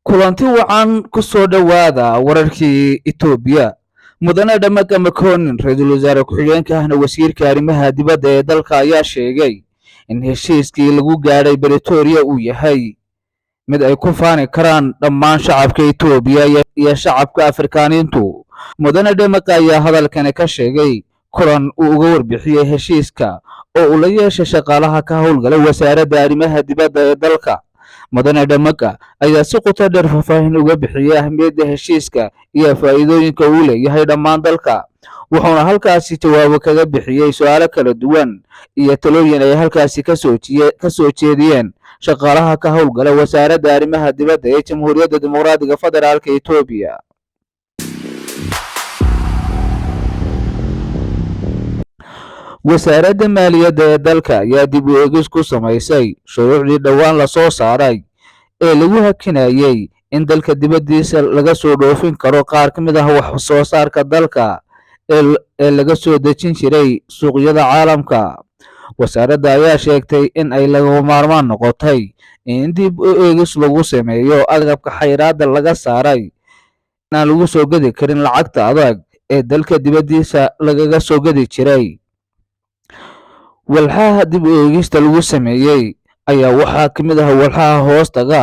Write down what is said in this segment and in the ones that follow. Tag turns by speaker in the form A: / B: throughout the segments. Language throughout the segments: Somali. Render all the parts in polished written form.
A: Kulanti wacan, ku soo dhowaada wararkii Itoobiya. Mudane Dhamaka Makonin, ra-iisul wasaare ku-xigeenka ahna wasiirka arrimaha dibadda ee dalka, ayaa sheegay in heshiiskii lagu gaadhay Bretoria uu yahay mid ay ku faani karaan dhammaan shacabka Itoobiya iyo shacabka Afrikaaniintu. Mudane Dhamaka ayaa hadalkani ka sheegay kulan uu uga warbixiyey heshiiska oo uu la yeeshay shaqaalaha ka howlgala wasaaradda arrimaha dibadda ee dalka. Mudane Dhamaka ayaa si qoto dheer faahfaahin uga bixiyey ahmiyadda heshiiska iyo faa'iidooyinka uu leeyahay dhammaan dalka, wuxuuna halkaasi jawaabo kaga bixiyey su'aalo kala duwan iyo talooyin ay halkaasi ka soo jeediyeen shaqaalaha ka howlgala wasaaradda arrimaha dibadda ee Jamhuuriyadda Dimuqraadiga Federaalka Itoobiya. Wasaaradda maaliyadda ee dalka ayaa dib u eegis ku samaysay shuruucdii dhowaan la soo saaray ee lagu hakinayey in dalka dibaddiisa laga soo dhoofin karo qaar ka mid ah wax soo saarka dalka ee laga soo dejin jiray suuqyada caalamka. Wasaaradda ayaa sheegtay in ay lagama maarmaan noqotay in dib u eegis lagu sameeyo agabka xayiraadda laga saaray in aan lagu soo gedi karin lacagta adag ee dalka dibaddiisa lagaga soo gedi jiray. Walxaha dib u eegista lagu sameeyey ayaa waxaa ka mid ah walxaha hoostaga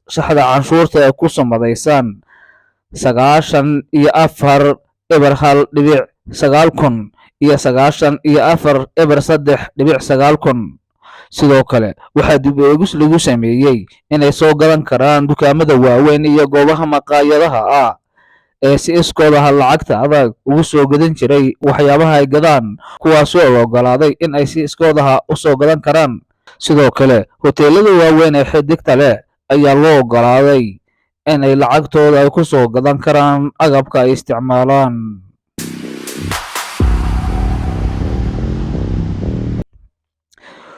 A: shaxda canshuurta ee ku sumadaysan 94 0 1.9 kun iyo 94 0 3.9 kun. Sidoo kale waxaa dib u eegis lagu sameeyey inay soo gadan karaan dukaamada waaweyn iyo goobaha maqaayadaha ah ee si iskoodaha lacagta adag ugu soo gadan jiray waxyaabaha ay gadaan, kuwaasi oo la ogolaaday in ay si iskoodaha u soo gadan karaan. Sidoo kale hoteelada waaweyn ee xidigta leh ayaa loo ogolaaday in ay lacagtooda ay ku soo gadan karaan agabka ay isticmaalaan.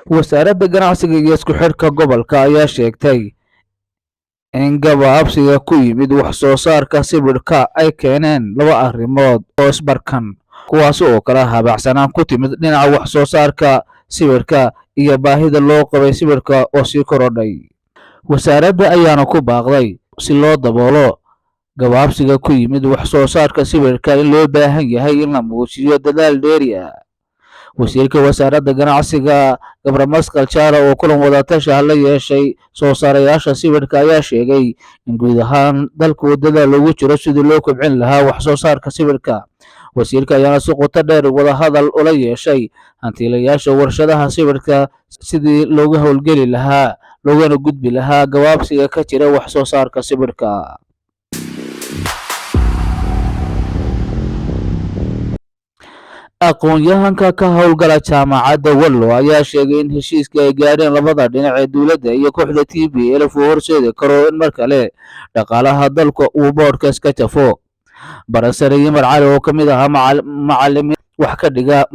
A: Wasaaradda ganacsiga iyo isku xidhka gobolka ayaa sheegtay in gabaabsiga ku yimid wax soo saarka sibidhka ay keeneen laba arrimood oo isbarkan, kuwaas oo kala habacsanaan ku timid dhinaca wax soo saarka sibidhka iyo baahida loo qabay sibidhka oo sii korodhay. Wasaaradda ayaana ku baaqday si loo daboolo gabaabsiga ku yimid wax soo saarka sibidhka in loo baahan yahay in la muujiyo dadaal dheeri ah. Wasiirka wasaaradda ganacsiga Gabramaskal Jaala oo kulan wadatashi la yeeshay soo saarayaasha sibidhka ayaa sheegay in guud ahaan dalka uu dadaal ugu jiro sidii loo kobcin lahaa wax soo saarka sibidhka. Wasiirka ayaana si qoto dheer wadahadal ula yeeshay hantiilayaasha warshadaha sibidhka sidii looga howlgeli lahaa loogana gudbi lahaa gabaabsiga ka jira wax soo saarka sibidhka. Aqoon-yahanka ka howlgala jaamacadda Wallo ayaa sheegay in heshiiska ay gaadheen labada dhinac ee dowladda iyo kooxda TPLF uu horseedi karo in mar kale dhaqaalaha dalka uu boodhka iska jafo. Barasare Yimar Cali oo ka mid ahaa macallimiin wax ka dhiga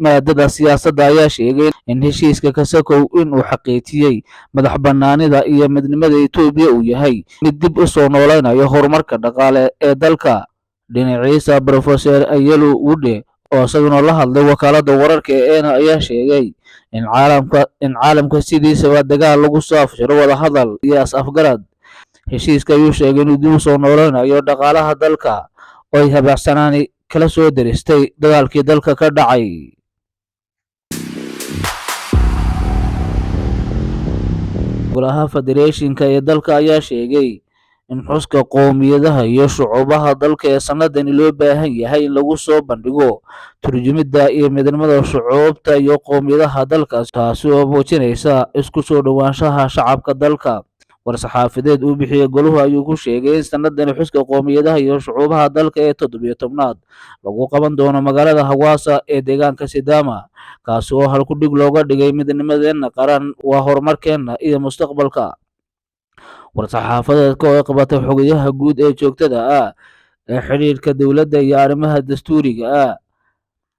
A: maadada siyaasadda ayaa sheegay in heshiiska Kasakow in uu xaqiijiyey madax bannaanida iyo midnimada Itoobiya uu yahay mid dib u soo nooleynayo horumarka dhaqaale ee dalka. Dhinaciisa, Professor Ayelu Wude oo isaguna la hadlay wakaaladda wararka ee ENA ayaa sheegay in caalamka sidiisaba dagaal lagu soo afjaro wadahadal iyo is-afgarad. Heshiiska ayuu sheegay inuu dib u soo nooleynayo dhaqaalaha dalka oo ay habacsanaani kala soo deristay dagaalkii dalka ka dhacay. Golaha Federeeshinka ee dalka ayaa sheegay in xuska qowmiyadaha iyo shucuubaha dalka ee sanadani loo baahan yahay in lagu soo bandhigo turjumidda iyo midnimada shucuubta iyo qowmiyadaha dalka, taasi oo muujinaysa isku soo dhowaanshaha shacabka dalka. War-saxaafadeed uu bixiyey goluhu ayuu ku sheegay in sanadani xuska qowmiyadaha iyo shucuubaha dalka ee 17aad lagu qaban doono magaalada Hawaasa ee deegaanka Sidama, kaasi oo halku dhig looga dhigay midnimadeenna qaran waa horumarkeenna iyo mustaqbalka. War-saxaafadeedka oo ay qabatay xogayaha guud ee joogtada ah ee xidhiidhka dowladda iyo arrimaha dastuuriga ah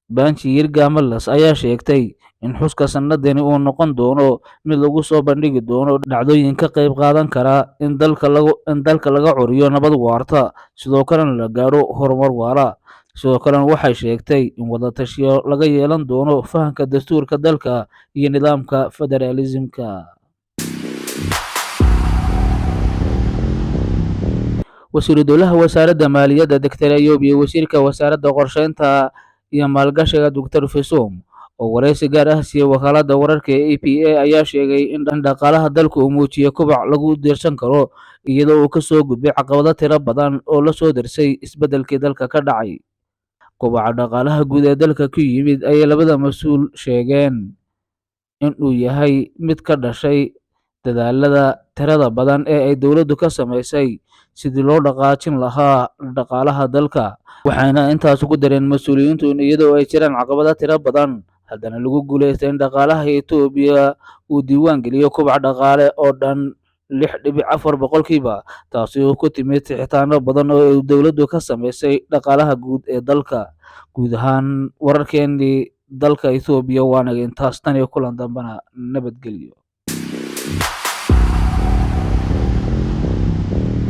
A: Banji Yirga Malas ayaa sheegtay in xuska sanadani uu noqon doono mid lagu soo bandhigi doono dhacdooyin ka qayb qaadan kara in dalka laga curiyo nabad waarta, sidoo kalena la gaadho horumar waara. Sidoo kalena waxay sheegtay in wadatashiyo laga yeelan doono fahamka dastuurka dalka iyo nidaamka federaalismka. Wasiiru dowlaha wasaaradda maaliyadda Doctor Ayub iyo wasiirka wasaaradda qorsheynta iyo maalgashiga Doctor Fesum oo wareysi gaar ah siiyey wakaaladda wararka ee EPA ayaa sheegay in dhaqaalaha dalku uu muujiyey kobac lagu diirsan karo, iyadoo uu kasoo gudbay caqabado tiro badan oo la soo darsay isbeddelkii dalka ka dhacay. Kobaca dhaqaalaha guud ee dalka ku yimid ayay labada mas-uul sheegeen in uu yahay mid ka dhashay dadaalada tirada badan ee ay dowladdu ka samaysay sidii loo dhaqaajin lahaa dhaqaalaha dalka. Waxayna intaas ku dareen mas-uuliyiintu in iyadoo ay jiraan caqabado tiro badan, haddana lagu guuleystay in dhaqaalaha Itoobiya uu diiwaan geliyo kobac dhaqaale oo dhan 6.4%, taasi oo ku timid sixitaano badan oo ay dowladdu ka samaysay dhaqaalaha guud ee dalka. Guud ahaan wararkeenii dalka Itoobiya waa naga intaas. Tan iyo kulan dambena, nabadgelyo.